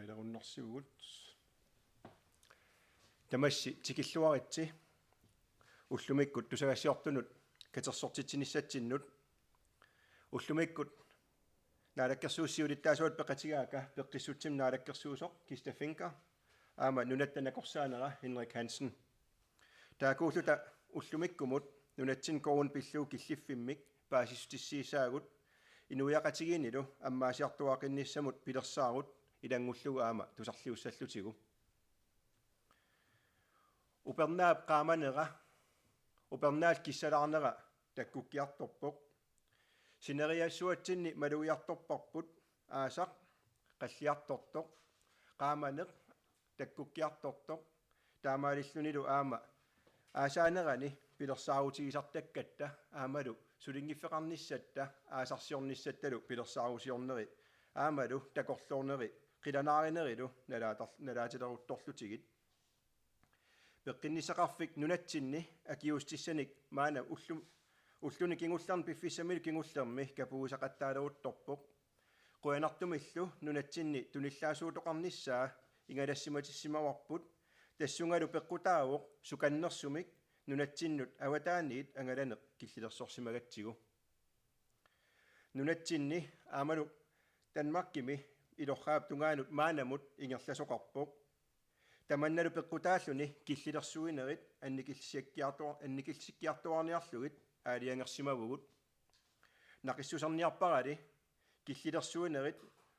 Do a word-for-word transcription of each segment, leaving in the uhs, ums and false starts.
Ilerunnersivugut. Tamassi tikilluaritsi ullumikkut tusagassiortunut katersortitsinissatsinnut. Ullumikkut naalakkersuisut siulittaasuat peqatigaakka peqqissutsimik naalakkersuisoq Kista Fencker aamma nunatta nakorsaanera Henrik Hansen. Taakkuulluta ullumikkumut nunatsinni coronat pillugu killiffimmik paasissutissiissaagut inuiaqatigiinnilu ammaasiartuaaqinnissamut pilersaarut ilanngullugu aamma tusarliussallutigu. Upernaap qaamanera, upernaallu kissalaarnera takkukkiartorpoq. Sineriassuatsinni malugiartorparput aasaq qalliartortoq, qaamaneq takkukkiartortoq, taamaalillunilu aamma aasaanerani pilersaarutigisartakkatta aammalu sulinngiffeqarnissatta aasarsiornissattalu pilersaarusiorneri aammalu takorloorneri qilanaarinerillu nalaatar-, nalaatileruttorlutigit. Peqqinnissaqarfik nunatsinni akiuussutissanik maanna ullu-, ulluni kingullerni piffissamilu kingullermi kapuisaqattaaleruttorpoq. Qujanartumillu nunatsinni tunillaasuutoqarnissaa ingalassimatissimavarput, tassungalu peqqutaavoq sukannersumik nunatsinnut avataaniit angalaneq killilersorsimagatsigu. Nunatsinni aammalu Danmarkimi ilorraap tungaanut maannamut ingerlasoqarpoq. Tamannalu peqqutaalluni killilersuinerit annikillisikkiartua-, annikillisikkiartuaarniarlugit aalajangersimavugut. Naqissuserniarparali killilersuinerit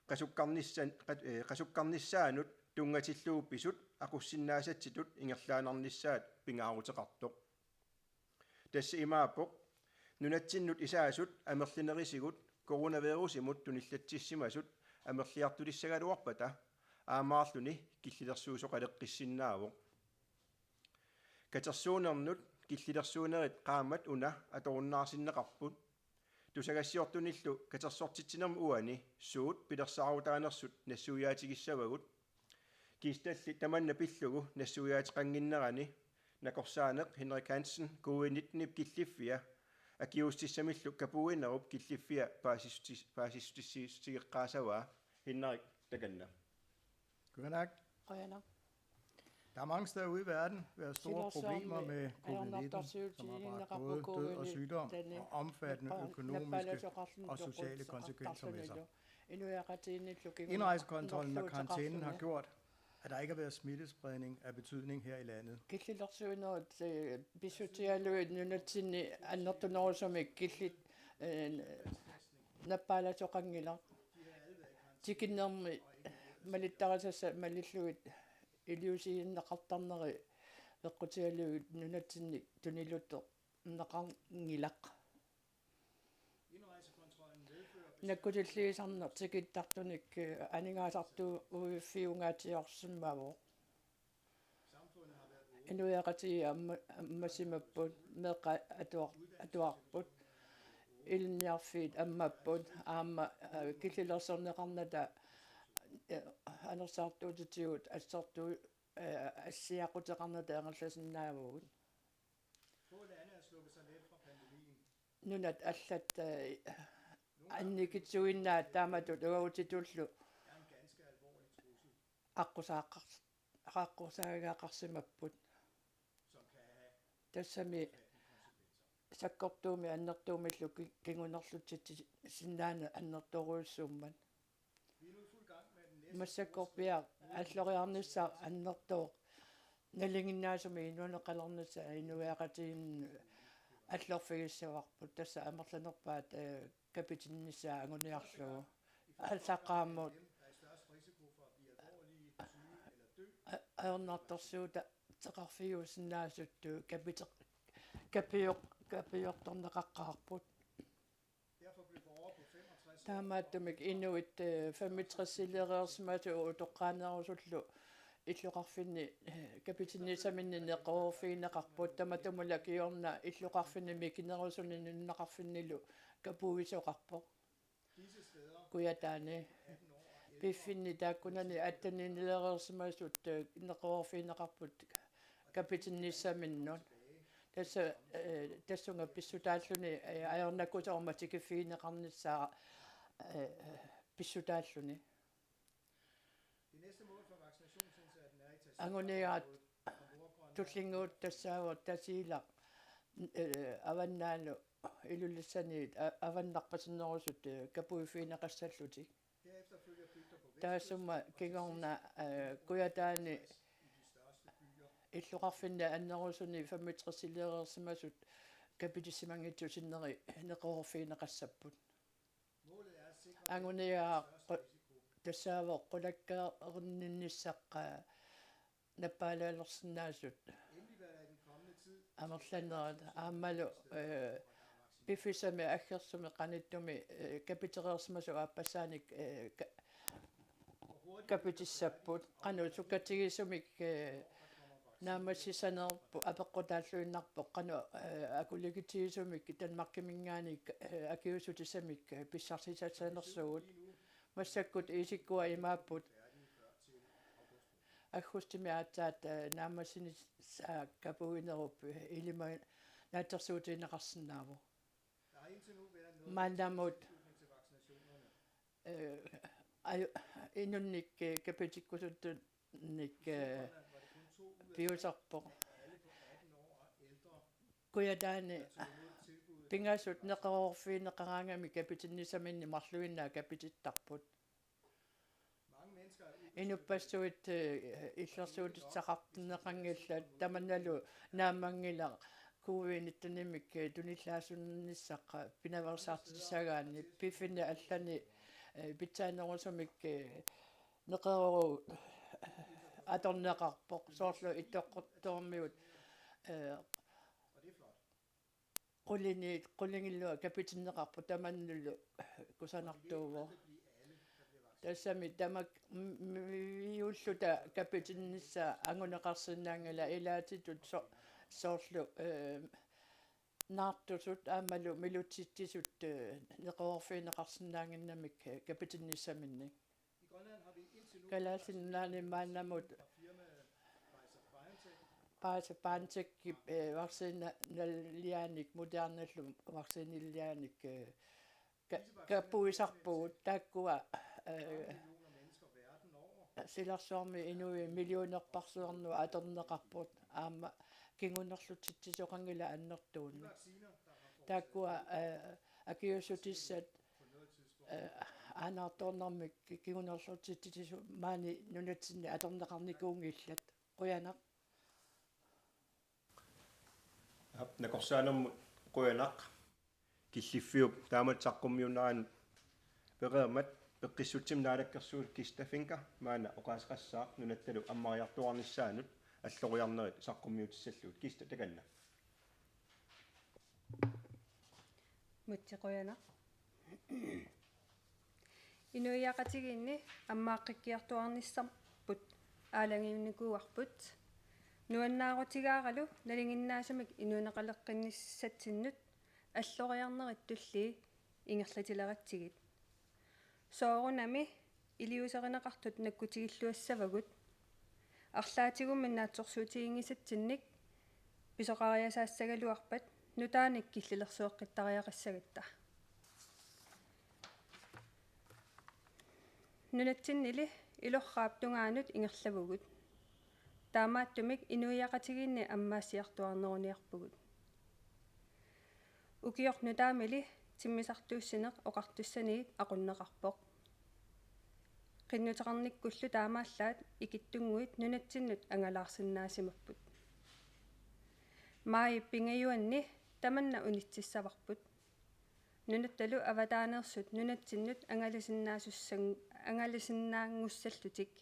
qasukkarnissan-, qat-, eh, qasukkarnissaanut tunngatillugu pisut aqussinnaasatsitut ingerlaannarnissaat pingaaruteqartoq. Tassa imaappoq, nunatsinnut isaasut amerlinerisigut coronavirusimut tunillatsissimasut amerliartulissagaluarpata aammaarluni killilersuisoqaleqqissinnaavoq. Katersuunernut killilersuinerit qaammat una atorunnaarsinneqarput. Tusagassiortunillu katersortitsinermi uani suut pilersaarutaanersut nassuiaatigissavagut. Kistalli tamanna pillugu nassuiaateqannginnerani nakorsaaneq Henrik Hansen covid nitten-ip killiffia akiuussutissamillu kapuinerup killiffia paasissutis-, paasissutissiissutigeqqaassavaa. Henrik, takanna. Qujanaq. Qujanaq. Der har mange steder ude i verden været store problemer med covid nitten, som har bragt både død og sygdom og omfattende økonomiske og sociale konsekvenser med sig. Indrejsekontrollen og karantænen har gjort, at der ikke har været smittespredning af betydning her i landet. Killilersuinerit, eh, pissutigalugit nunatsinni annertunerusumik killit, eh, nappaalasoqanngilaq. Tikinnermi malittarisassat malillugit iliuusineqartarneri peqqutigalugit nunatsinni tuniluttorneqanngilaq. Nakkutilliisarneq tikittartunik, eh, aningaasartuuiffiungaatsiarsimavoq. Inuiaqatigiit amma-, ammasimapput, meeqqat atuar-, atuarput, ilinniarfiit ammapput, aamma, eh, killilersorneqarnata, eh, anersaartuutitigut assortu-, eh, assiaquteqarnata ingerlasinnaavugut. Nunat allat, eh, annikitsuinnaat taamatut uagutitullu aqqusaaqars-, aqqusaagaqarsimapput. Tassami sakkortuumik annertuumillu ki-, kingunerlutsitsisinnaaneq annertoorujussuummat. Massakkorpiaq alloriarnissaq annertooq nalinginnaasumik inuuneqalernissaa inuiaqatigiinni allorfigissavarput, tassa amerlanerpaat, eh, kapitinnissaa anguniarlugu. Aallaqqaammut a-, ajornartorsiuteqarfigiusinnaasut kapite-, kapioq-, kapiortorneqaqqaarput. Taamaattumik inuit, eh, femogtres-ileereersimasut utoqqaanerusullu illoqarfinni, eh, kapitinnissaminni neqeroorfigineqarput, tamatumulla kingorna illoqarfinni mikinerusuni nunaqarfinnilu kapuisoqarpoq. Kujataani. Piffinni taakkunani atten-ileereersimasut, eh, neqeroorfigineqarput kapitinnissaminut. Tassa, eh, tassunga pissutaalluni, eh, ajornakusoormat tikiffigineqarnissaa, eh, pissutaalluni. Anguniagaat tullinnguuttoq tassaavoq Tasiilaq, eh, avannaanut Ilulissaniit a-, avannarpasinnerusut, eh, kapuiffigineqassallutik. Taassuma kingorna, eh, Kujataani illoqarfinni annerusuni femogtresiliireersimasut kapitissimanngitsut sinneri neqeroorfigineqassapput. Anguniagaat qu-, tassaavoq qulakkeerinninnissaq, eh, nappaalaalersinnaasut amerlanerat aammalu, eh, piffissami aggersumi qanittumi, eh, kapitereersimasut aappassaanik, eh, ka-, kapitissapput. Qanoq sukkatigisumik, eh, naammassisanerput apeqqutaalluinnarpoq qanoq, eh, akulikitsigisumik Danmarkiminngaanniit, eh, akiuussutissamik, eh, pissarsisassanersugut. Massakkut iisikkua imaapput: aggustimi aatsaat, eh, naammassinissaa kapuinerup, eh, ilima naatsorsuutigineqarsinnaavoq. Maannamut, eh, aju-, inunnik, eh, kapitikkusuttunnik, eh, piusarpoq. Kujataani pingasut neqeroorfigineqaraangamik kapitinnissaminnik marluinnaat kapitittarput. Inuppassuit, eh, illersuutissaqartinneqanngillat, tamannalu naammanngilaq covid nittenimik, eh, tunillaasunnissaq pinaveersaartitissagaanni. Piffinni allani, eh, pitsaanerusumik, eh, neqeroorugut atorneqarpoq, soorlu Ittoqqortoormiut, eh, quliniit, qulinngilluat kapitinneqarput, tamannalu kusanartuuvoq. Tassami tamak m-, m-, miulluta kapitinnissaa anguneqarsinnaanngilaq, ilaatitut so-, soorlu, eh, naartusut aammalu milutitsisut, eh, neqeroorfigineqarsinnaannginnamik, eh, kapitinnissaminnik. Kalaallit Nunaanni maannamut Pfizer BioNTechip, eh, vaccinaliaanik Modernallu vacciniliaanik, eh, ka-, kapuisarpugut, taakkua, eh, silarsuarmi inuit millionerparsuarnut atorneqarput, aamma kingunerlutsitsisoqanngilaq annertuumik. Taakkua, eh, akiuussutissat, eh, aanaartoornermik kingunerlutsitsisut maani nunatsinni atorneqarnikuunngillat. Qujanaq. Aap, nakorsaanermut qujanaq. Killiffiup taamatut saqqummiunneranut pereermat Peqqissutsimut Naalakkersuisut Kista Fencker maanna oqaaseqassaaq nunattalu ammariartuaarnissaanut alloriarnerit saqqummiutissallugit. Kista, takanna. Mutsi, qujanaq. Inuiaqatigiinni ammaaqqikkiartuaarnissarput aalajangiunnikuuarput. Nuannaarutigaaralu nalinginnaasumik inuuneqaleqqinnissatsinnut alloriarnerit tullii ingerlatileratsigit. Soorunami iliuuserineqartut nakkutigilluassavagut. Arlaatigummi naatsorsuutiginngisatsinnik pisoqariasaassagaluarpat nutaanik killilersueqqittariaqassagatta. Nunatsinnili ilorraap tungaanut ingerlavugut. Taamaattumik inuiaqatigiinni ammaassiartuaarneruniarpugut. Ukioq nutaamili timmisartuussineq oqartussaniit aqunneqarpoq. Qinnuteqarnikkullu taamaallaat ikittunnguit nunatsinnut angalaarsinnaasimapput. Maajip pingajuanni tamanna unitsissavarput. Nunattalu avataaneersut nunatsinnut angalasinnaasussan-, angalasinnaanngussallutik.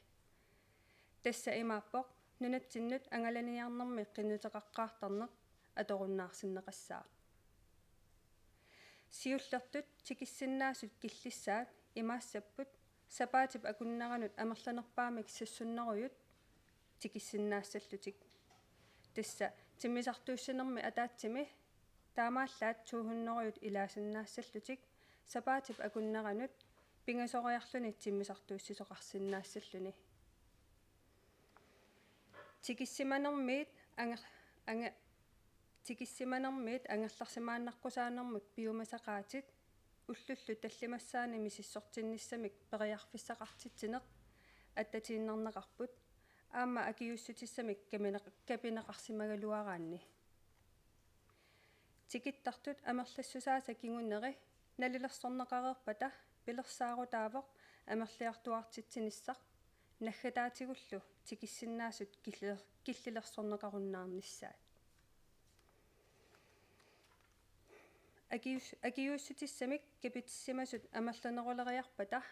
Tassa imaappoq nunatsinnut angalaniarnermi qinnuteqaqqaartarneq atorunnaarsinneqassaaq. Siullertut tikissinnaasut killissaat imaassapput: sapaatip akunneranut amerlanerpaamik seks hundredet tikissinnaassallutik. Tassa timmisartuussinermi ataatsimi taamaallaat to hundredet ilaasinnaassallutik, sapaatip akunneranut pingasoriarluni timmisartuussisoqarsinnaassalluni. Tikissimanermiit anger-, ange-, tikissimanermiit angerlarsimaannaqqusaannermut piumasaqaatit ullullu tallimassaani misissortinnissamik periarfissaqartitsineq attatiinnarneqarput, aamma akiuussutissamik kapineq-, kapineqarsimagaluaraanni. Tikittartut amerlassusaasa kinguneri nalilersorneqareerpata pilersaarutaavoq amerliartuaartitsinissaq, naggataatigullu tikissinnaasut killi-, killilersorneqarunnaarnissaat. Akius-, akiuussutissamik kapitissimasut amerlaneruleriarpata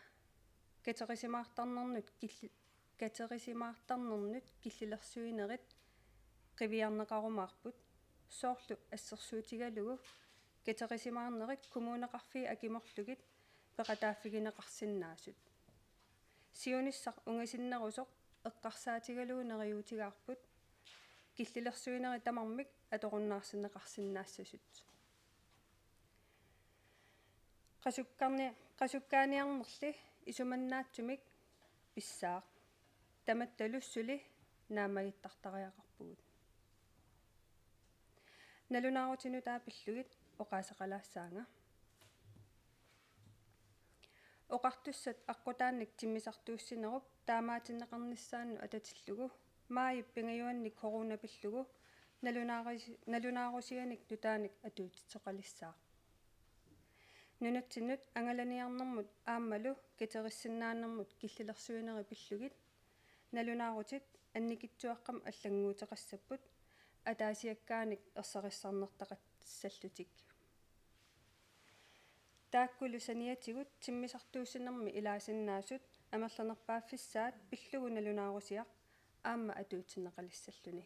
katerisimaartarnernut killi-, katerisimaartarnernut killilersuinerit qiviarneqarumaarput, soorlu assersuutigalugu katerisimaarnerit kommuneqarfiit akimorlugit peqataaffigineqarsinnaasut. Siunissaq ungasinnerusoq eqqarsaatigalugu neriuutigaarput killilersuinerit tamarmik atorunnaarsinneqarsinnaassasut. Qasukkarni-, qasukkaaniarnerli isumannaatsumik pissaaq. Tamattalu suli naammagittartariaqarpugut. Nalunaarutinik nutaat pillugit oqaaseqalaassaanga. Oqartussat aqqutaannik timmisartuussinerup taamaatinneqarnissaannut atatillugu maajip pingajuanni corona pillugu nalunaarusi-, nalunaarusianik nutaanik atuutitsoqalissaaq. Nunatsinnut angalaniarnermut aammalu katerissinnaanermut killilersuinerit pillugit nalunaarutit annikitsuaqqamik allannguuteqassapput ataasiakkaanik ersarissarnertaqassallutik. Taakkulu saniatigut timmisartuussinermi ilaasinnaasut amerlanerpaaffissaat pillugu nalunaarusiaq aamma atuutsinneqalissalluni.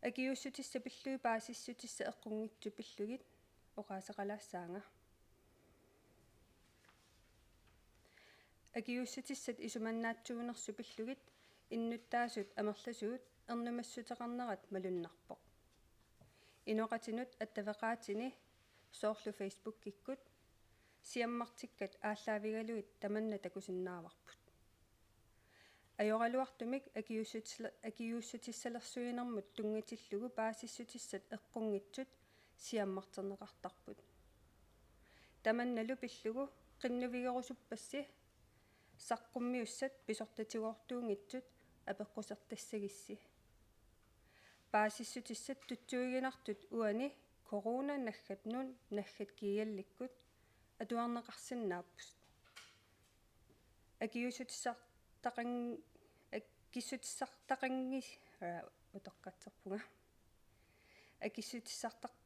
Akiuussutissat pillugit paasissutissat eqqunngitsut pillugit oqaaseqalaassaanga. Akiuussutissat isumannaatsuunersut pillugit innuttaasut amerlasuut ernumassuteqarnerat malunnarpoq. Inoqatinut attaveqaatini soorlu Facebookikkut siammartikkat aallaavigalugit tamanna takusinnaavarput. Ajoraluartumik akiuussutisla-, akiuussutissalersuinermut tunngatillugu paasissutissat eqqunngitsut siammarterneqartarput. Tamannalu pillugu qinnuigerusuppassi saqqummiussat pisortatigoortuunngitsut apeqqusertassagissi. Paasissutissat tutsuiginartut uani corona naggat nun naggat gigallikkut atuarneqarsinnaapput. Akiuussutissartaqan-, akissutissartaqanngis-, aa, utoqqatserpunga. Akissutissartaq-,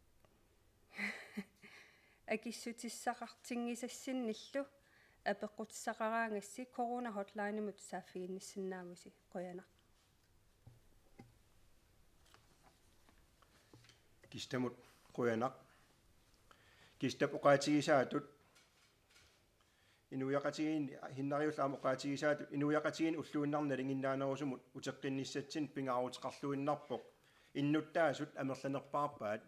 akissutissaqartinngisassinnillu apeqqutissaqaraangassi Corona Hotlinemut saaffiginnissinnaavusi. Qujanaq. Kistamut qujanaq. Kistap oqaatigisaatut inuiaqatigiinni, Hinnariullu aamma oqaatigisaatut inuiaqatigiinni ulluinnarni nalinginnaanerusumut uteqqinnissatsinnut pingaaruteqarluinnarpoq innuttaasut amerlanerpaarpaat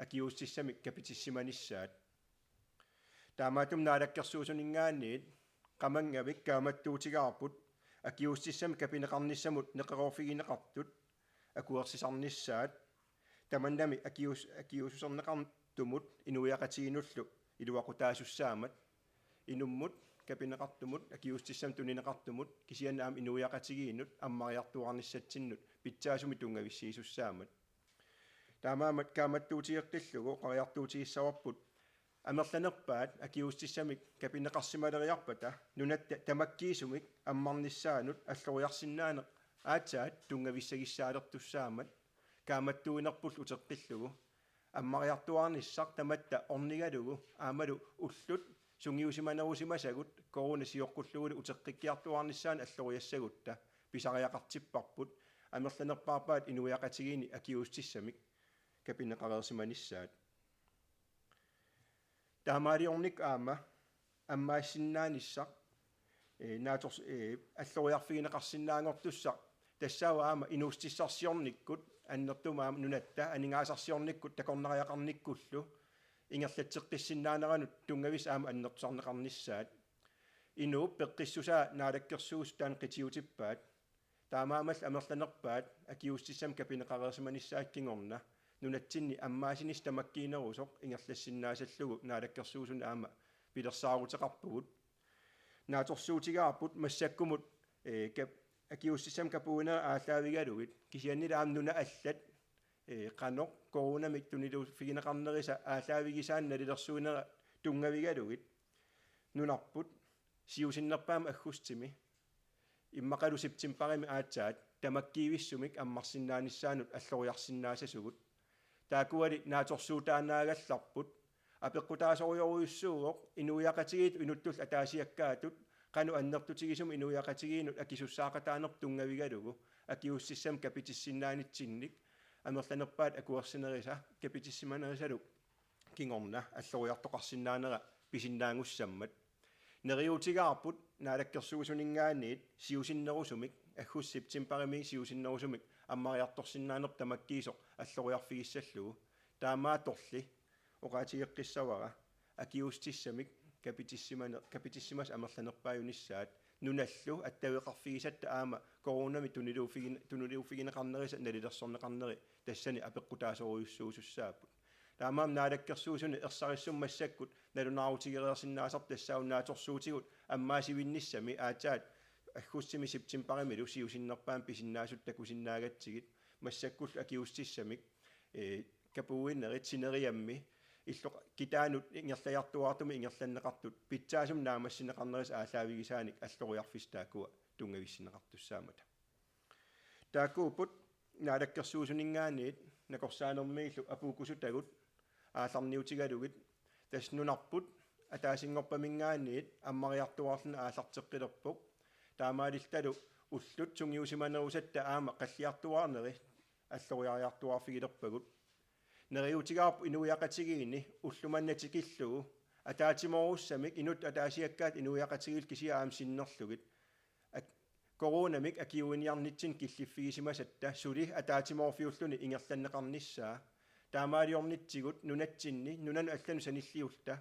akiuussutissamik kapitissimanissaat. Taamaattumik naalakkersuisuninngaanniit qamanngavik kaammattuutigaarput akiuussutissamik kapineqarnissamut neqeroorfigineqartut akuersisarnissaat. Tamannami akiuus-, akiuussuserneqartumut inuiaqatigiinnullu iluaqutaasussaammat, inummut kapineqartumut, akiuussutissamik tunineqartumut, kisianni aamma inuiaqatigiinnut ammariartuaarnissatsinnut pitsaasumik tunngavissiisussaammat. Taamaammat kaammattuutigeqqillugu oqariartuutigissavarput amerlanerpaat akiuussutissamik kapineqarsimaleriarpata nunatta tamakkiisumik ammarnissaanut alloriarsinnaaneq aatsaat tunngavissagissaalertussaammat, kaammattuinerpullu uteqqillugu ammariartuaarnissaq tamatta ornigalugu aammalu ullut sungiusimanerusimasagut corona sioqqullugulu uteqqikkiartuaarnissaanut alloriassagutta pisariaqartipparput amerlanerpaarpaat inuiaqatigiinni akiuussutissamik kapineqareersimanissaat. Taamaaliornikkut aamma ammaassisinnaanissaq, ee, naators-, ee, alloriarfigineqarsinnaanngortussaq tassaavoq aamma inuussutissarsiornikkut annertuumik aamma nunatta aningaasarsiornikkut takornariaqarnikkullu ingerlatseqqissinnaaneranut tunngavissat aamma annertusarneqarnissaat. Inuup peqqissusaa Naalakkersuisut taanna qitiutippaat. Taamaammallu amerlanerpaat akiuussutissamik kapineqareersimanissaat kingorna nunatsinni ammaassisinissaq tamakkiinerusoq ingerlassinnaasallugu Naalakkersuisuni aamma pilersaaruteqarpugut. Naatsorsuutigaarput massakkumut, eh, kap-, akiuussissamik kapuuinerit aallaavigalugit, kisiannili aamma nunat allat, eh, qanoq coronamik tuniluuffigineqarnerisa aallaavigisaannik nalilersuinera tunngavigalugit, nunarput siusinnerpaamik aggustimi immaqalu septembarimi aatsaat tamakkiivissumik ammarsinnaanissaannut alloriarsinnaasasugut. Taakkuali naatsorsuutaannaagallarput, apeqqutaasorujorujussuuvoq inuiaqatigiit inuttullu ataasiakkaatut qanoq annertutigisumik inuiaqatigiinnut akisussaaqataanerput tunngavigalugu akiuussissamik kapitissinnaanitsinnik amerlanerpaat akuersinerisa kapitissimanerisalu kingorna alloriartoqarsinnaanera pisinnaagussammat. Neriuutigaarput Naalakkersuisuninngaanniit siusinnerusumik, aggustip septembarimi siusinnerusumik ammariartorsinnaanerput tamakkiisoq alloriarfigissallugu. Taamaattorli oqaatigeqqissavara akiuussissamik kapitissimane-, kapitissimasut amerlanerpaajunissaat nunallu attaveqarfigisatta aamma coronamik tuniluuffigin-, tuniluuffigineqarnerisa nalilersorneqarneri tassani apeqqutaasorujussuusussaapput. Taamaammat Naalakkersuisuni ersarissumik massakkut nalunaarutigereersinnaasarput tassaavoq naatsorsuutigut ammaasivinnissami aatsaat aggustimi septembarimilu siusinnerpaamik pisinnaasutut takusinnaagatsigit massakkullu akiuussissamik, eh, kapuuinerit sineriammi illoq-, kitaanut ingerlajartuaartumik ingerlanneqartut pitsaasumik naammassineqarnerisa aallaavigisaanik alloriarfissat taakkua tunngavissinneqartussaammata. Taakkuupput Naalakkersuisuninngaanniit nakorsaanermiillu apuukkusutagut aallarniutigalugit, tassa nunarput ataasinngorpaminngaanniit ammariartuaarluni aallarteqqilerpoq. Taamaalillutalu ullut sungiusimanerusatta aamma qalliartuaarneri alloriariartuaarfigilerpagut. Neriuutigaarput inuiaqatigiinni ulloq manna tikillugu ataatsimoorussamik inuttut ataasiakkaat inuiaqatigiillu kisiat aamma sinnerlugit. Ak-, coronamik akiuiniarnitsinni killiffigisimasatta suli ataatsimoorfiulluni ingerlanneqarnissaa. Taamaaliornitsigut nunatsinni nunanut allanut sanilliulluta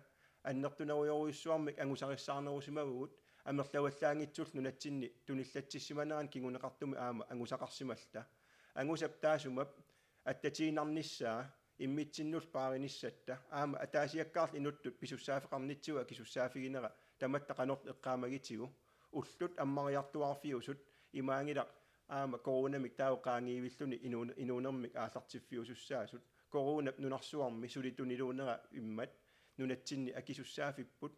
annertunerujorujussuarmik angusarissaarnerusimavugut amerlavallaanngitsullu nunatsinni tunillatsissimanerani kinguneqartumik aamma angusaqarsimalluta. Angusap taassuma attatiinnarnissaa immitsinnullu paarinissatta aamma ataasiakkaarlu inuttut pisussaaffeqarnitsigut akisussaaffiginera tamatta qanortoq eqqaamagitigu. Ullut ammariartuaarfiusut imaanngilaq aamma coronamik taava qaangiivilluni inuun-, inuunermik aallartiffiusussaasut. Coronap nunarsuarmi suli tuniluunera immat nunatsinni akisussaaffipput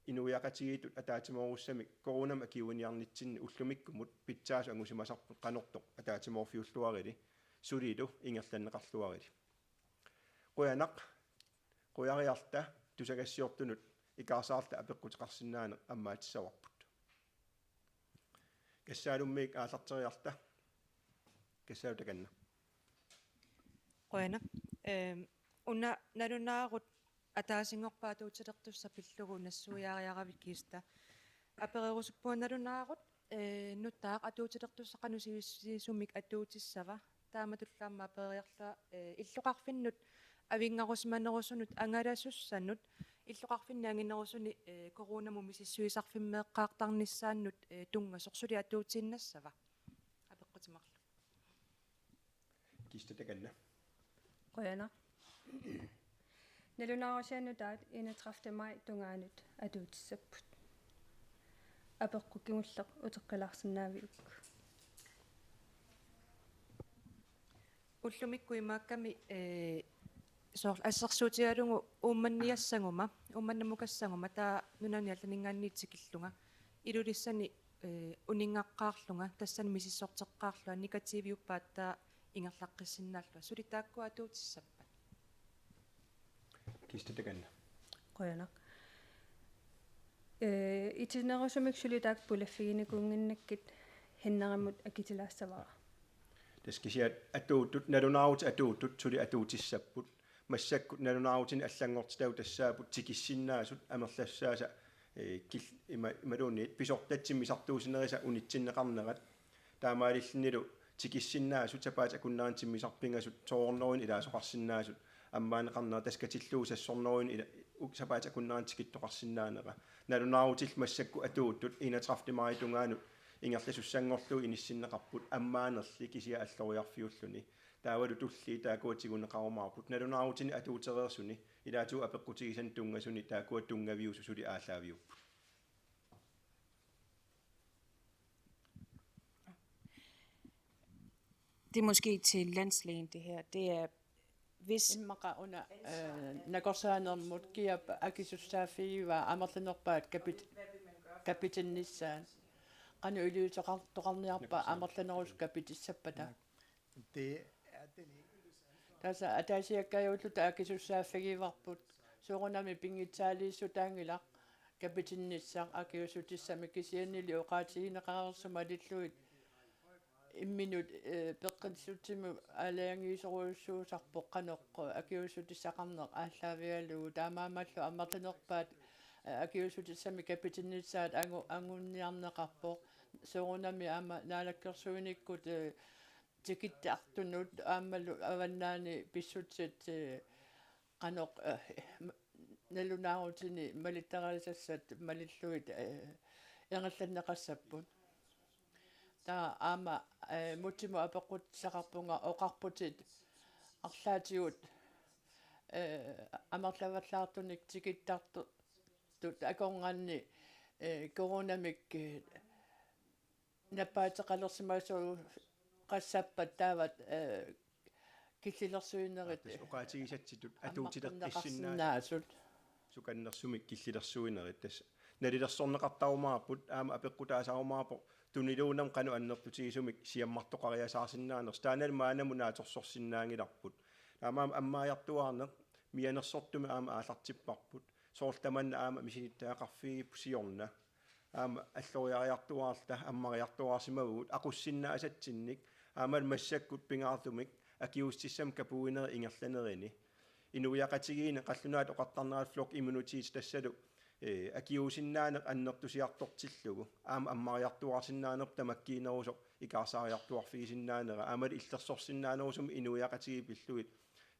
inuiaqatigiittut ataatsimoorussamik coronamik akiuiniarnitsinni ullumikkumut pitsaasut angusimasarput qanortoq ataatsimoorfiulluarili sulilu ingerlanneqarluarili. Qujanaq, qujariarta tusagassiortunut ikaarsaarluta apeqquteqarsinnaaneq ammaatissavarput. Kassaalummiik aallarteriarta. Kassaalu takanna. Qujanaq. Ehm, una nalunaarut ataasinngorpat atuutilertussaq pillugu nassuiaariaravit Kista. Apererusuppunga nalunaarut, eh, nutaaq atuutilertussaq qanoq sivisutigisumik atuutissava. Taamatullu aamma apereriarlunga, eh, illoqarfinnut avinngarusimanerusunut angalasussanut, illoqarfinni anginerusuni, eh, coronamut misissuisarfimmeeqqaartarnissaannut, eh, tunngasoq suli atuutiinnassava? Apeqqutimarlu. Kista takanna. Qujanaq. Nalunaarusiannut taat enogtredivte maj tungaanut atuutissapput. Apeqqut kingulleq uteqqilaarsinnaaviuk? Ullumikkut imaakkami, eh, soorlu assersuutigalugu Uummanniassaguma, Uummannamukkassaguma, taava nunani allaninngaanniit tikillunga. Ilulissani, eh, uninngaqqaarlunga, tassani misissorteqqaarlunga, negativiuppat taava ingerlaqqissinnaallunga. Suli taakkua atuutissappat? Kista takanna. Qujanaq. Eh, itinerusumik suli taakku pulaffiginikuunnginnakkit Hennerimut akitilaassavara. Tassa kisiat atuuttut, nalunaarutit atuuttut suli atuutissapput. Massakkut nalunaarutinik allanngortitagut tassaapput tikissinnaasut amerlassaasa, eh, kil-, ima-, imaluunniit pisortat timmisartuussinerisa unitsinneqarnerat. Taamaalillunilu tikissinnaasut sapaatip akunneranut timmisarput pingasut to hundrede ilaasoqarsinnaasut ammaaneqarnera, tassa katillugu seks hundrede ila-, u-, sapaatip akunneranut tikittoqarsinnaanera. Nalunaarutillu massakkut atuuttut enogtredivte maj tungaanut ingerlasussanngorlugu inissinneqarput ammaanerli kisiat alloriarfiulluni. Taavalu tulliit taakkua tiguneqarumaarput. Nalunaarutinik atuutereersuni ilaatigut apeqqutigisannik tunngasunik taakkua tunngaviusut suli aallaaviupput. Det er måske til landslægen, det her. Det er, hvis Immaqa una, eh, nakorsaanermut kiap akisussaaffigivaa amerlanerpaat kapit-, kapitinnissaat. Qanoq iliuuseqartoqarniarpa amerlanerusut kapitissappata? Det er den enkeltes ansvar. Tassa ataasiakkaajulluta akisussaaffigivarput. Soorunami pinngitsaaliissutaanngilaq kapitinnissaq akiuussutissamik, kisiannili oqaatigineqareersut malillugit imminut, eh, peqqissutsimut aalajangiisorujussuusarpoq qanoq akiuussutissaqarneq aallaavigalugu, taamaammallu amerlanerpaat, eh, akiuussutissamik kapitinnissaat angu-, anguniarneqarpoq. Soorunami aamma naalakkersuinikkut, eh, tikittartunut aammalu avannaani pissutsit, eh, qanoq, eh, ma-, nalunaarutini malittarisassat malillugit, eh, ingerlanneqassapput. Taava aamma, eh, Mutsimut apeqqutissaqarpunga oqarputit arlaatigut, eh, amerlavallaartunik tikittartut akornanni, eh, coronamik, eh, nappaateqalersimasuuqassappat taavat, eh, killilersuinerit Tassa oqaatigisatsitut atuuteqqissinnaa- ammaqqinnaqarsinnaasut. Sukannersumik killilersuinerit tassa nalilersorneqartarumaarput, aamma apeqqutaasarumaarpoq tuniluunniit qanoq annertutigisumik siammartoqariasaarsinnaanersoq. Taannalu maannamut naatsorsorsinnaanngilarput. Taamaammat ammariartuaarneq mianersortumik aamma aallartipparput. Soorlu tamanna aamma misilittagaqarfigipput siorna. Aamma alloriariartuaarluta ammariartuaarsimavugut aqussinnaasatsinnik aammalu massakkut pingaartumik akiuussutissamik kapuuinerit ingerlanerini. Inuiaqatigiinni qallunaatut oqartarnerat flokimmunitet tassalu, eh, akiuusinnaaneq annertusiartortillugu aamma ammariartuaarsinnaanerput tamakkiinerusoq ikaarsaariartuarfigisinnaanera aammalu illersorsinnaanerusumik inuiaqatigiit pillugit,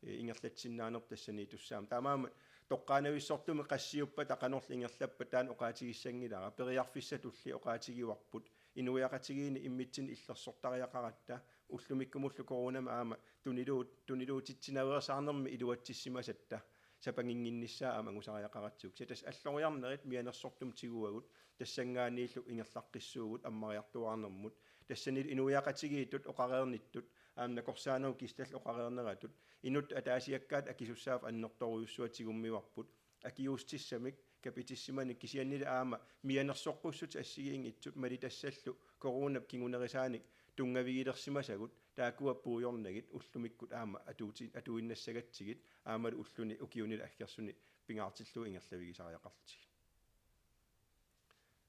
eh, ingerlatsinnaanerput tassaniittussaammat. Taamaammat toqqaannavissortumik qassiuppata qanorlu ingerlappata taanna oqaatigissanngilara. Periarfissatulli oqaatigivarput inuiaqatigiinni immitsinnut illersortariaqaratta ullumikkumullu coronami aamma tunilu-, tuniluutitsinaveersaarnermi iluatsissimasatta sapanginnginnissaa aamma angusariaqaratsigu. Kisianni tassa alloriarnerit mianersortumik tiguagut tassanngaanniillu ingerlaqqissuugut ammariartuaarnermut. Tassanilu inuiaqatigiittut oqareernittut aamma nakorsaanerup kistallu oqareerneratut inuttut ataasiakkaat akisussaaffik annertoorujussuaq tigummivarput. Akiuussutissamik kapitissimanik kisiannili aamma mianersoqqussutit assigiinngitsut malitassallu coronap kingunerisaanik tunngavigilersimasagut taakkua puigornagit ullumikkut aamma atuuti-, atuinnassagatsigit aammalu ulluni ukiunilu aggersuni pingaartillugu ingerlavigisariaqarlutigit.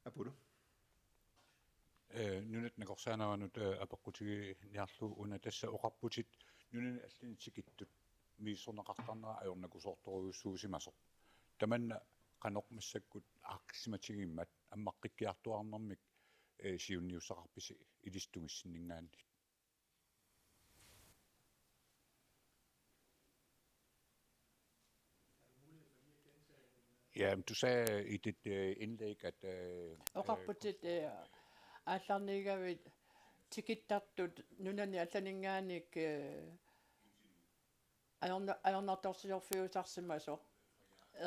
Apulu. Eh, nunat nakorsaaneranut, eh, apeqqutiginiarlugu una tassa oqarputit nunani allani tikittut misissorneqartarnera ajornakusoortorujussuusimasoq. Tamanna qanoq massakkut aaqqissimatigiummat ammaqqikkiartuaarnermik, eh, siunniussaqarpisi ilissi tungissinninngaanniit? Ja, men du sagde i dit øh, indlæg, at øh, Oqarputit, eh, aallarniigavit tikittartut nunani allaninngaanniit, eh, ajorna-, ajornartorsiorfiusarsimasoq.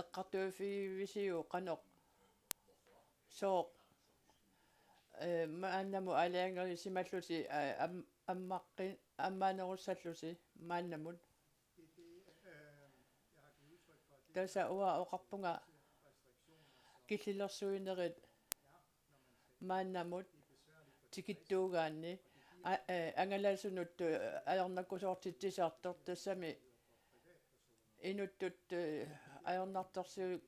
Eqqartuiffigivisiuk qanoq sooq, eh, maannamut aalajangerisimallusi, eh, am-, ammaqqi-, ammaanerussallusi maannamut? Tassa uanga oqarpunga killilersuinerit maannamut tikittuugaanni a-, eh, angalasunut, eh, ajornakusoortitsisartoq, tassami inuttut, eh, ajornartorsiut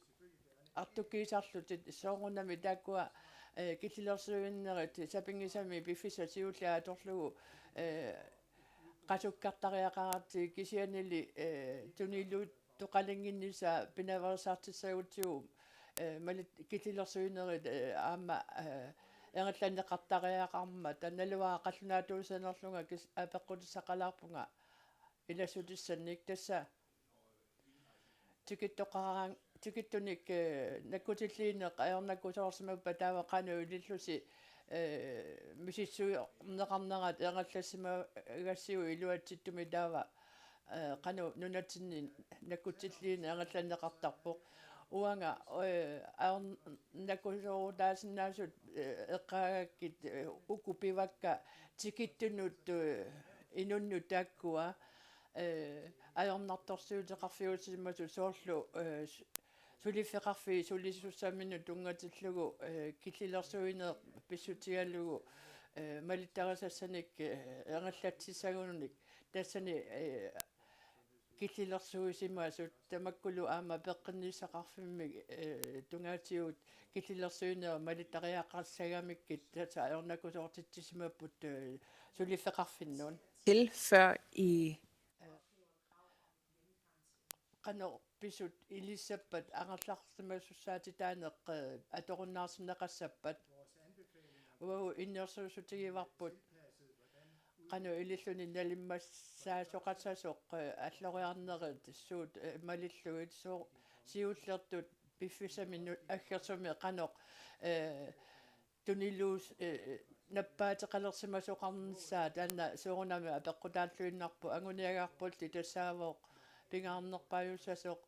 artukkiisarlutik soorunami taakkua, eh, killilersuinerit sapinngisamik piffissaq siulleq atorlugu, eh, qasukkartariaqaratsigit kisiannili, eh, tuniluuttoqalinnginnissaa pinaveersaartissagutsigu, eh, malit killilersuinerit, eh, aamma, eh, ingerlanneqartariaqarmata. Naluara qallunaatuusanerlunga kis-, apeqqutissaqalaarpunga ilassutissannik, tassa tikittoqaraan-, tikittunik, eh, nakkutilliineq ajornakusoorsimappat taava qanoq ilillusi, eh, misissuineqarnerat ingerlassimagassiuk iluatsittumik taava, eh, qanoq nunatsinni nakkutilliineq angallanneqartarpoq. Uanga, eh, ajornakusoorutaasinnaasut, eh, eqqaagakkit, eh, uku pivakka tikittunut, eh, inunnut taakkua, eh, ajornartorsiuteqarfiusimasut soorlu, eh, s-, suliffeqarfiit sulisussaminut tunngatillugu, eh, killilersuineq pissutigalugu, eh, malittarisassanik, eh, angallatsissagunik tassani, eh, killilersuisimasut tamakkulu aamma peqqinnissaqarfimmik, eh, tungaatigut killilersuineq malittariaqarissagamikkit tassa ajornakusoortitsisimapput, eh, suliffeqarfinnut. Til før i qanoq pisut ilissappat angerlarsimasussaatitaaneq, eh, atorunnaarsinneqassappat. Uagut innersuussutigivarput qanoq ililluni nalimmassaasoqassasoq, eh, alloriarnerit suut, eh, malillugit soo-, siullertut piffissami nu-, aggersumi qanoq, eh, tuniluus-, eh, nappaateqalersimasoqarnissaa taanna soorunami apeqqutaalluinnarpoq, anguniagarpulli tassaavoq pingaarnerpaajussasoq,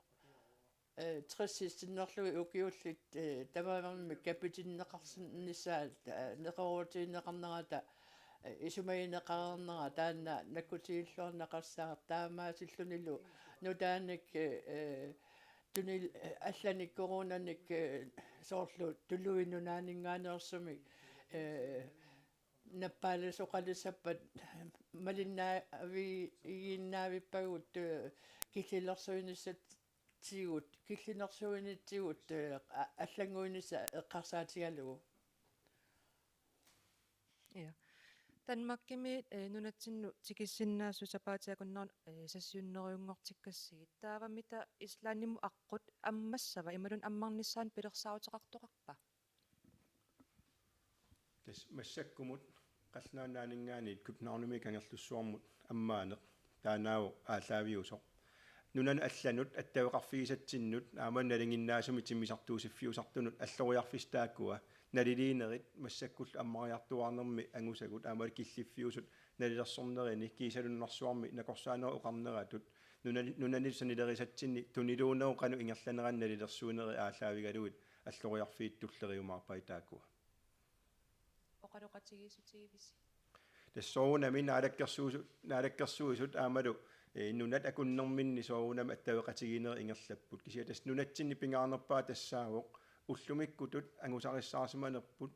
eh, tressit sinnerlugit ukiullit, eh, tamarmik kapitinneqarsinnissaat, eh, neqeroorutigineqarnerata, eh, isumagineqareernerat taanna nakkutigilluarneqassaaq taamaasillunilu nutaanik, eh, tunil-, eh, allanik coronanik, eh, soorlu tuluit nunaanninngaanneersumik, eh, nappaalasoqalissappat malinnaavigiinnaavippagut, eh, killilersuinissat- -tigut, killilersuinitsigut, eh, a-, allannguinissaq eqqarsaatigalugu. Ja. Danmarkimi, eh, nunatsinnut tikissinnaasut sapaatip akunneranut, eh, sassiunnerujunngortikkassigit. Taava mita Islandimut aqqut ammassava imaluunniit ammarnissaanut pilersaaruteqartoqarpa? Tassa massakkumut Qallunaat Nunaanninngaanniit Københavnimi Kangerlussuarmut ammaaneq taannaavoq aallaaviusoq. Nunanut allanut attaveqarfigisatsinnut aamma nalinginnaasumik timmisartuusiffiusartunut alloriarfissat taakkua naliliinerit massakkullu ammariartuaarnermi angusagut aamma killiffiusut nalilersornerini kiisalu nunarsuarmi nakorsaanerup oqarneratut nunani-, nunanit sanilerisatsinni tuniluunerup qanoq ingerlanerani nalilersuinerit aallaavigalugit alloriarfiit tulleriumaarpai taakkua. Oqaloqatigiissutigivisi? Tassa soorunami naalakkersuisu-, naalakkersuisut aammalu, eh, nunat akunnerminni soorunami attaveqatigiinnerit ingerlapput. Kisianni tassa nunatsinni pingaarnerpaaq tassaavoq ullumikkutut angusarissaarsimanerput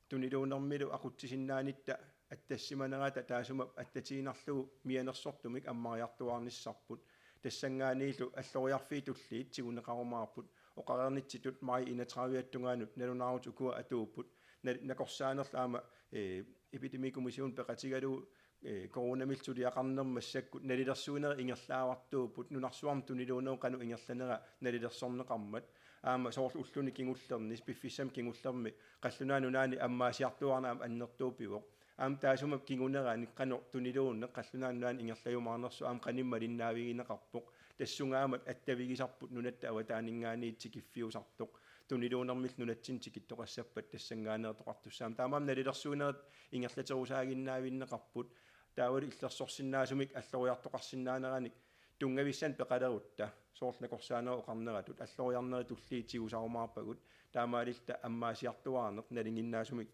tuniluunermilu aqutsisinnaanitta attassimanerata taassuma attatiinnarlugu mianersortumik ammariartuaarnissarput. Tassanngaanniillu alloriarfiit tulliit tiguneqarumaarput. Oqareernitsitut maj enogtredive tungaanut nalunaarutit ukua atuupput. Na-, nakorsaanerlu aamma, eh, epidemikommission peqatigalugu, eh, coronamillu suliaqarnermi massakkut nalilersuinerit ingerlaavartuupput. Nunarsuarmi tuniluunerup qanoq ingerlanera nalilersorneqarmat. Aamma soorlu ulluni kingullerni, piffissami kingullermi Qallunaat Nunaanni ammaasiartuaarneq aamma annertuumik pivoq. Aamma taassuma kinguneranik qanoq tuniluunneq Qallunaat Nunaanni ingerlajumaarnersoq aamma qanimut malinnaavigineqarpoq. Tassungaammat attavigisarput nunatta avataaninngaanniit tikiffiusartoq. Tuniluunermillu nunatsinni tikittoqassappat tassanngaanneersoq oqartussaammat. Taamaammat nalilersuinerit ingerlaterusaaginnaavinneqarput. Taavalu illersorsinnaasumik alloriartoqarsinnaaneranik tunngavissanik peqalerutta. Soorlu nakorsaanerup oqarneratut alloriarnerit tulliit tigusarumaarpagut. Taamaalilluta ammaasiartuaarneq nalinginnaasumik,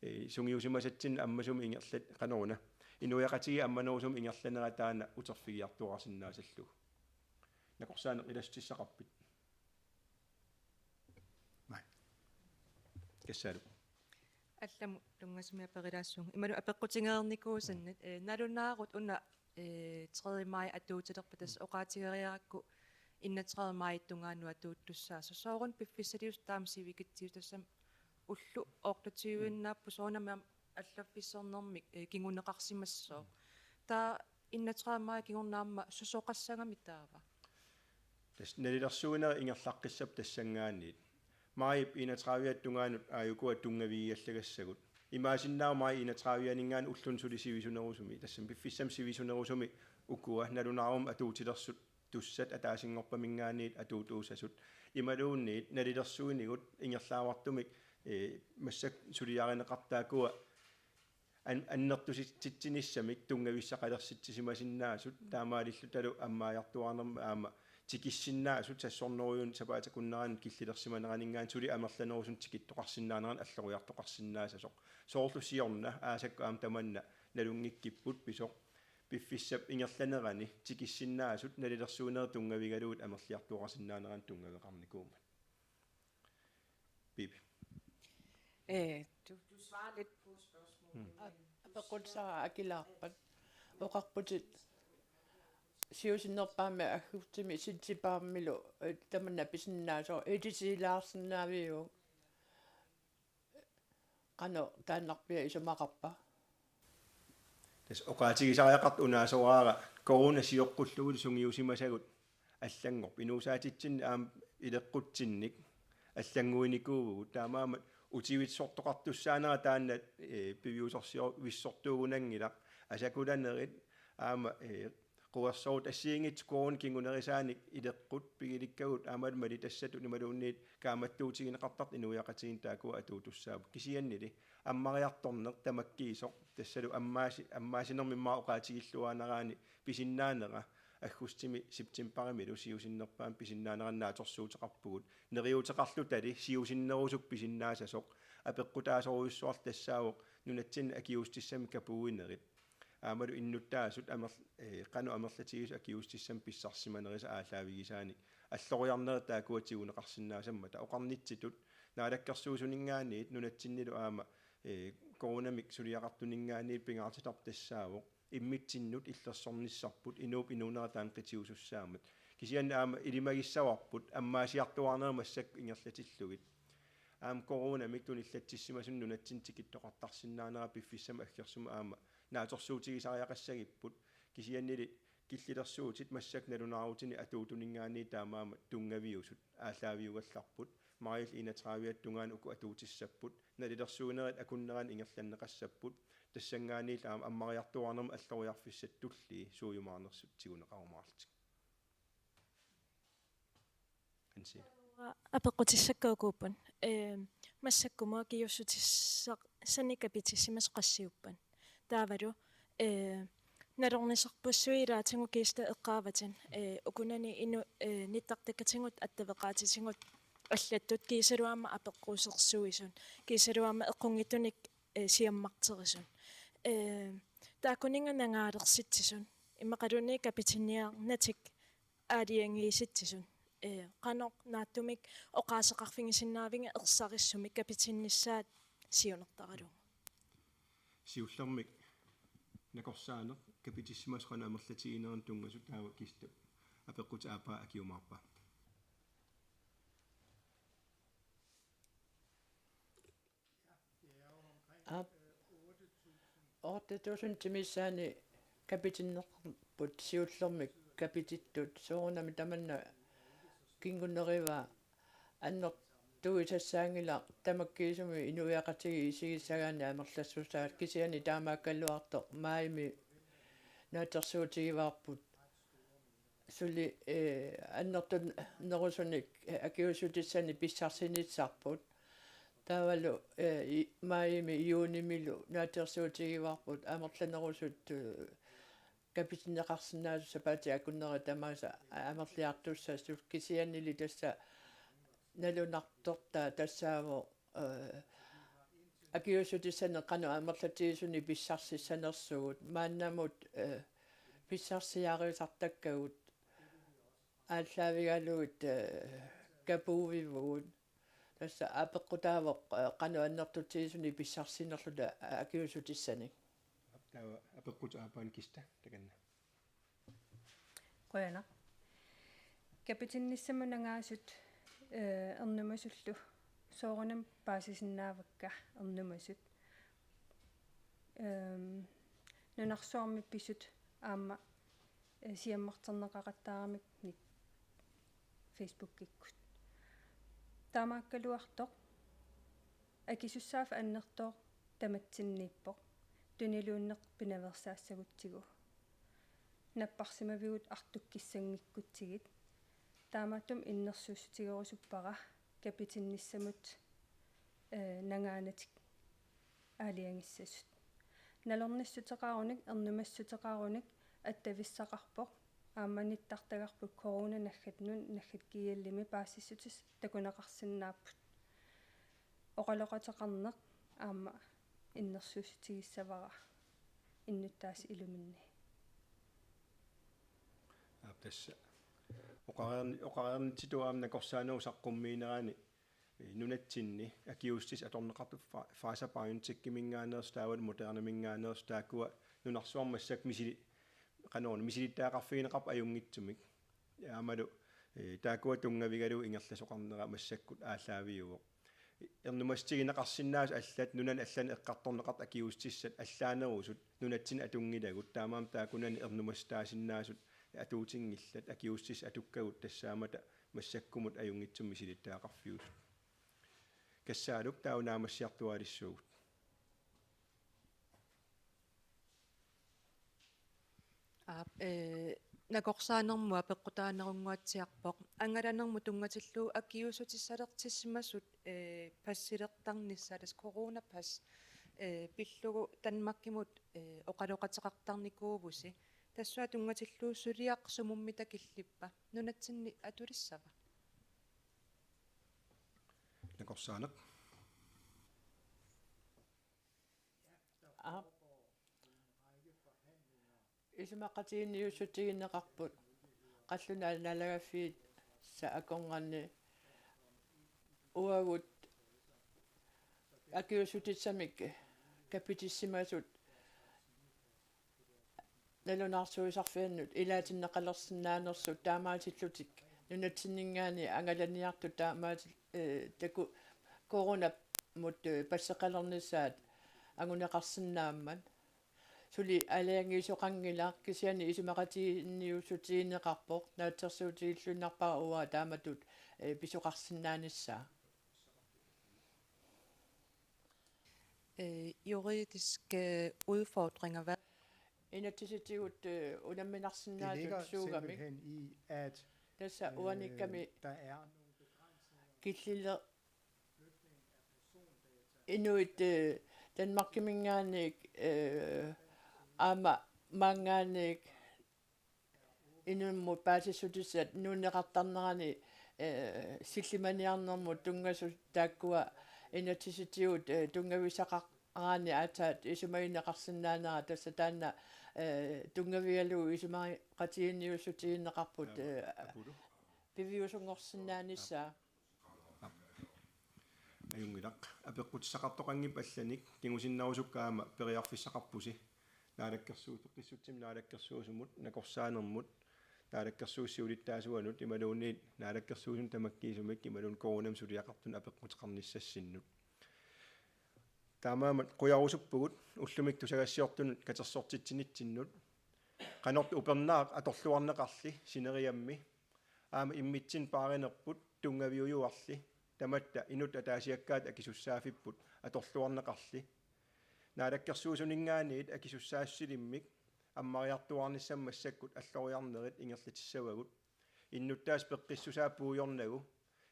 eh, sungiusimasatsinnik ammasumik ingerlat-, qanoruna. Inuiaqatigiit ammanerusumik ingerlanera taanna uterfigiartuaarsinnaasallugu. Nakorsaaneq ilassutissaqarpit? Nej. Kassaalu. Allamut tunngasumik aperilaassuunga. Imaluunniit apeqqutigereernikuusannit, eh, nalunaarut una, eh, tredje maj atuutilerpat tassa oqaatigeriarakku enogtredive maj tungaanut atuuttussaasoq. Sooruna piffissaliusoq taama sivikitsi-, tassami ulloq otteogtyve-innaapput soorunami aamma allaffissornermik, eh, kinguneqarsimassooq. Taava enogtredive maj kingorna aamma susoqassagami taava? Tassa nalilersuinerit ingerlaqqissappat tassanngaanniit. Majip enogtredive tungaanut aajukua tunngavigiallagassagut. Imaasinnaavoq maj enogtredive-ninngaanniit ulluni suli sivisunerusumi. Tassami piffissami sivisunerusumi ukua nalunaarummi atuutilersut tussat ataasinngorpaminngaanniit atuutuussasut. Imaluunniit nalilersuinigut ingerlaavartumik, eh, massakkut suliarineqartut taakkua an-, annertusitsinissamik tunngavissaqalersitsisimasinnaasut taamaalillutalu ammaajartuaarnermi aamma tikissinnaasut sassornerujunik sapaatip akunnerani killilersimaneraninngaanniit suli amerlanerusunik tikittoqarsinnaanerannik alloriartoqarsinnaassasoq. Soorlu siorna aasakkut aamma tamanna nalunngikkipput pisoq piffissap ingerlanerani tikissinnaasut nalilersuinerit tunngavigalugit amerliartuarisinnaanerannik tunngaveqarnikuummat. Bibi. Eh, du, du svarer lidt på spørgsmålet. Mm. Apeqqutissara akilaarpat. Oqarputit siusinnerpaamik aggustimi septembarimilu, eh, tamanna pisinnaasoq, ilisilaarsinnaaviuk? Qanoq taannarpiaq isumaqarpa? Tassa oqaatigisariaqartoq unaasoraara corona sioqqullugu sungiusimasagut allanngorput. Inuusaatitsinnik aamma ileqqutsinnik allannguinikuuvugut. Taamaammat utivissortoqartussaanera taanna, eh, piviusorsior-, vissortuugunanngilaq. Asakulanerit aamma, eh, quersorut assigiinngitsut corona kingunerisaanik ileqqut pigilikkagut aammalu malitassatut imaluunniit kaammattuutigineqartartut inuiaqatigiinni taakkua atuutussaapput. Kisiannili ammariartorneq tamakkiisoq tassalu ammaasi-, ammaasinermi immaqa oqaatigilluaannaraanni pisinnaanera aggustimi septembarimilu siusinnerpaamik pisinnaanerannik naatsorsuuteqarpugut. Neriuuteqarlutali siusinnerusukkut pisinnaassasoq apeqqutaasorujussuarlu tassaavoq nunatsinni akiuussutissamik kapuuinerit. Aammalu innuttaasut amer-, eh, qanoq amerlatigisut akiuussutissamik pissarsimanerisa aallaavigisaanik alloriarnerit taakkua tiguneqarsinnaasammata oqarnitsitut Naalakkersuisuninngaanniit nunatsinnilu aamma, eh, coronamik suliaqartuninngaanniit pingaartitarput tassaavoq immitsinnut illersornissarput inuup inuunera taanna qitiusussaammat. Kisianni aamma ilimagissavarput ammaasiartuaarnerit massakkut ingerlatillugit. Aamma coronamik tunillatsissimasunut nunatsinni tikittoqartarsinnaanera piffissami aggersumi aamma naatsorsuutigisariaqassagipput. Kisiannili killilersuutit massakkut nalunaarutinik atuutuninngaanniit taamaammat tunngaviusut aallaaviugallarput. Maajip enogtredive tungaanut uku atuutissapput. Nalilersuinerit akunneranut ingerlanneqassapput. Tassanngaanniillu aamma ammariartuaarnermut alloriarfissatut tullii suujumaarnersut tiguneqarumaarlutik. Hansi. Apeqqutissakka ukuupput. Ee, massakkumut akiuussutissaq sani kapitissimasoq qassiuppat? Taavalu, ee, nalornisarpassuit ilaatigut Kista eqqaavatit, ee, ukunani inu-, ee, nittartakkatigut attaveqaatitigut allattut kiisalu aamma apeqqusersuisut, kiisalu aamma eqqunngitsunik, ee, siammarterisut. Ee, taakkuninnga nangaalersitsisut, immaqaluunniit kapitinniarnatik aalajangiisitsisut. Ee, qanoq naatsumik oqaaseqarfigisinnaavigit ersarissumik kapitinnissaat siunertaralugu. Siullermik nakorsaaneq kapitissimasoq qanoq amerlatiginerannut tunngasut taava Kistap apeqqutit aappaa akiumaarpa? Aap. Otte tusindit missaani kapitinneqarput siullermik kapitittut soorunami tamanna kingunerivaa annertuisassaanngilaq tamakkiisumik inuiaqatigiit isigissagaanni amerlassusaat kisianni taamaakkaluartoq maajimi naatsorsuutigivaarput. Suli, eh, annertunerusunik, eh, akiuussutissanik pissarsinissarput. Taavalu, eh, i-, maajimi juunimilu naatsorsuutigivaarput amerlanerusut, eh, kapitinneqarsinnaasut sapaatip akunneri tamaasa a-, amerliartussasut kisiannili tassa nalunartortaa tassaavoq eh, akiuussutissanik qanoq amerlatigisunik pissarsissanersugut, maannamut, eh, pissarsiarisartakkagut aallaavigalugit, eh, kapuuvivugut. Tassa apeqqutaavoq, eh, qanoq annertutigisunik pissarsinerluta akiuussutissanik. Taava apeqqutit aappaanni Kista takanna. Qujanaq. Kapitinnissamut nangaasut, eh, ernumasullu soorunami paasisinnaavakka ernumasut. Ehm, nunarsuarmi pisut aamma, eh, siammarterneqaqattaaramik nit-, Facebookikkut. Taamaakkaluartoq akisussaaffik annertooq tamatsinniippoq. Tuniluunneq pinaveersaassagutsigit. Napparsimavigut artukkissanngikkutsigit. Taamaattumik innersuussutigerusuppara kapitinnissamut, eh, nangaanatik aalajangissasut. Nalornissuteqarunik, ernumassuteqarunik attavissaqarpoq Aamma nittartagarput corona naggat-, nunat naggat-, G L-imi paasissutissat takuneqarsinnaapput. Oqaloqateqarneq aamma innersuussutigissavarput innuttaasut iluminni. Aap, tassa. Oqareerni-, oqareernitsitut aamma nakorsaanerup saqqummiinerani, eh, nunatsinni akiuussutissat atorneqartut Pfi-, Pfizer-BioNTech-iminngaanneersut taavalu Moderna-minngaanneersut taakkua nunarsuarmi massakkut misili-, qanoruna misilittagaqarfigineqarput ajunngitsumik. Aammalu, eh, taakkua tunngavigalugu ingerlasoqarnera massakkut aallaaviuvoq. Ernumassutigineqarsinnaasut allat nunani allani eqqartorneqartut akiuussutissat allaanerusut nunatsinni atunngilagut, taamaammat taakkunani ernumassutaasinnaasut atuutinngillat, akiuussutissat atukkagut tassaammata massakkumut ajunngitsumik misilittagaqarfiusut. Kassaaluk taava naammassiartuaalissuugut. Aap, eh, nakorsaanermut apeqqutaanerunnguatsiarpoq. Angalanermut tunngatillugu akiuussutissalertissimasut, eh, passilertarnissaat, tassa coronapas, eh, pillugu Danmarkimut, eh, oqaloqateqartarnikuuvusi. Tassunga tunngatillugu suliaq sumummita killippa? Nunatsinni atulissava? Nakorsaaneq. Aap. Isumaqatiginninniussutigineqarput qallunaat naalagaaffiit sa akornanni uagut akiuussutissamik kapitissimasut nalunaarsuisarfiannut ilaatinneqalersinnaanersut taamaatillutik nunatsinninngaanniit angalaniartut taamaatil-, eh, taku coronamut, eh, passeqalernissaat anguneqarsinnaammat. Suli aalajangiisoqanngilaq kisianni isumaqatiginninniussutigineqarpoq naatsorsuutigilluinnarpara uanga taamatut, eh, pisoqarsinnaanissaa. Øh, juridiske udfordringer, hvad? Inatsisitigut, øh, unamminarsinnaasut suugamik. Det ligger simpelthen i, at, tassa øh, uanikkami der er nogle begrænsninger killiler-, inuit, øh, Danmarkiminngaanniit, øh, aamma maanngaanniit inummut paasissutissat nuunneqartarnerani, eh, sillimaniarnermut tunngasut taakkua inatsisitigut, eh, tunngavissaqaraanni aatsaat isumagineqarsinnaanera tassa taanna, eh, tunngavigalugu isumaqatiginninniussutigineqarput, eh, piviusunngorsinnaanissaa. Ajunngilaq. Apeqqutissaqartoqanngippat allanik kingusinnerusukkaama periarfissaqarpusi. Naalakkersuut-, peqqissutsimut naalakkersuisumut, nakorsaanermut, naalakkersuisut siulittaasuanut, imaluunniit naalakkersuisunut tamakkiisumik, imaluunniit coronamik suliaqartunut apeqquteqarnissassinnut. Taamaammat qujarusuppugut ullumikkut tusagassiortunut katersortitsinitsinnut. Qanortoq upernaaq atorluarneqarli sineriammi. Aamma immitsinnut paarinerput tunngaviujuarli. Tamatta inuttut ataasiakkaatut akisussaaffipput atorluarneqarli. Naalakkersuisuninngaanniit akisussaassusilimmik ammariartuaarnissamut massakkut alloriarnerit ingerlatissavagut. Innuttaasut peqqissusaat puigornagu,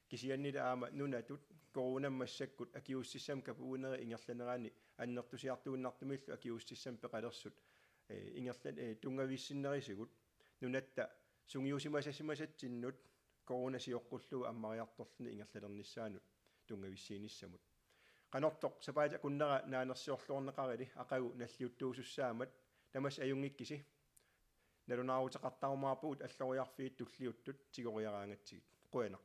kisiannili aamma nunatut coronamik massakkut akiuussutissat kapuunerit ingerlaneranni annertusiartuinnartumillu akiuussutissat peqalersut, eh, ingerla-, eh, tunngavissinnerisigut. Nunatta sungiusimasasimasatsinnut corona sioqqullugu ammariartorluni ingerlalernissaanut tunngavissiinissamut. Qanortoq sapaatip akunnera naanersiorluarneqarili aqagu nalliuttuusussaammat, tamassi ajunngikkisi, nalunaaruteqartarumaarpugut alloriarfiit tulliuttut tigoriaraangatsigit. Qujanaq.